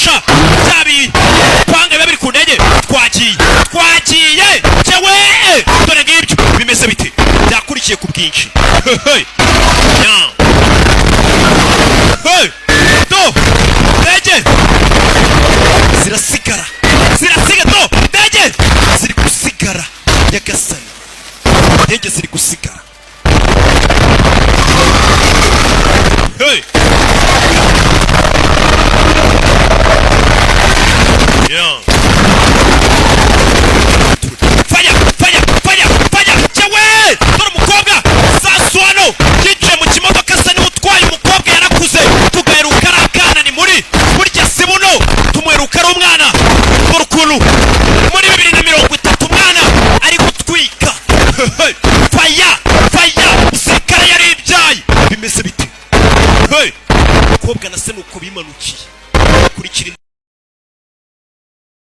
Gukoresha bya bipanga biba biri ku ndege. Twagiye, twagiye cyewe. Dore ngibyo, bimeze bite? Byakurikiye ku bwinshi. Hey, nya. Hey, do ndege zirasigara, zirasigara. Do ndege ziri gusigara. Nyagasani, indege ziri gusigara. Hey. Yeah. Fire, fire, fire, fire! Cyewe! Dore umukobwa sasu hano yicaye mu kimodoka asa niwe utwaye. Umukobwa yarakuze, tugaheruka ari akana. Ni muri burya si buno, tumuheruka ari umwana. Dore ukuntu muri 2030 umwana ari gutwika. Fire, fire! Umusirikare yaribyaye. Bimeze bite? Hey! Umukobwa na se nuko bimanukiye. Kurikira.